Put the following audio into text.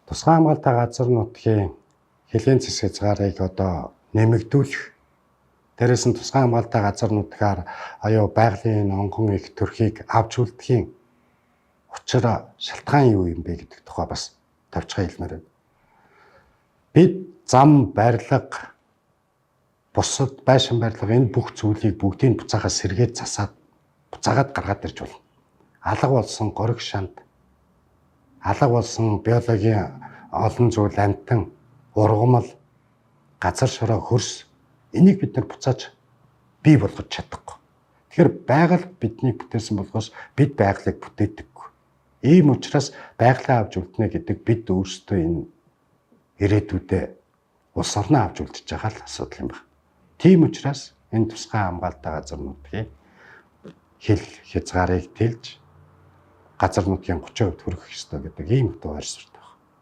Тусгай хамгаалалтын газар нутгийн хөлийн зэс хязгаарыг одоо нэмэгдүүлэх, дээрээс нь тусгай хамгаалалтын газар нутгаар аюу байгалийн онгон их төрхийг авч үлдэхийн учир шалтгаан юу юм бэ гэдэг тухай бас товчхон хэлмээр байна. Бид зам, барилга, бусад байшин барилга энэ бүх зүйлийг бүгдийг буцаахаас сэргээд засаад буцаагаад гаргаад ирж болно. Алга болсон гориг шанд, алга болсон биологийн олон зүйл, амьтан, ургамал, газар шороо, хөрс энийг бид нар буцааж бий болгож чадахгүй. Тэгэхээр байгаль биднийг бүтээсэн болгоос бид байгалийг бүтээдэггүй. Ийм учраас байгалаа авч үлднэ гэдэг бид өөрсдөө энэ ирээдүйдээ улс орноо авч үлдэж байгаа л асуудал юм байна. Тийм учраас энэ тусгай хамгаалалтын газар нутгийн хил хязгаарыг тэлж газар нутгийн 30% хүргэх ёстой гэдэг ийм утга барьсан.